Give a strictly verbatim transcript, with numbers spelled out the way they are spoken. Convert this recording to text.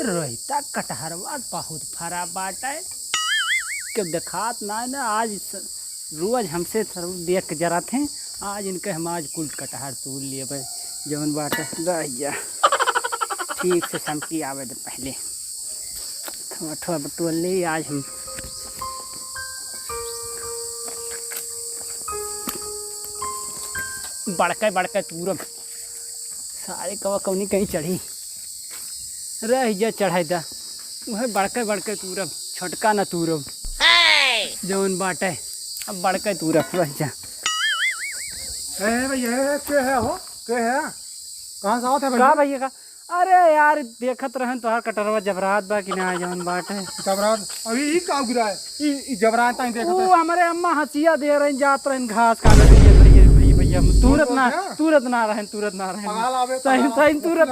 रोहिता, कटहरवा बहुत फरा बाटे, के देखात ना है ना। आज स-, रोज हमसे सर देख के जरत हैं, आज इनके हम आज कुल कटहर तूर लेबे। जौन बाटे रह जा, ठीक से समकी आवे दे पहले। थोड़ा थोड़ा बटोर ले आज हम। बड़के बड़के तूरब, सारे कवा कौनी कहीं चढ़ी। रह जा, चढ़ाई दा, उहे बड़के बड़के तूरब, छोटका ना तूरब। जौन बाटे अब बड़के तूरब, रह जा। ए भैया, ए, के है हो? के है? कहाँ से आवत है भैया? का भैया का? अरे यार, देखत रहन तोहार कटरवा जबरात बा कि ना, जौन बाटे। जबरात? अभी ई का गिरा है? ई, ई जबरात ताई देखत ऊ है। हमरे अम्मा हंसिया दे रही, जात रहन घास काटत रही, रही, रही भैया। तुरत ना, तुरत ना रहन, तुरत ना रहन। पगाल आवे, सही, पगाल। सही तुरत।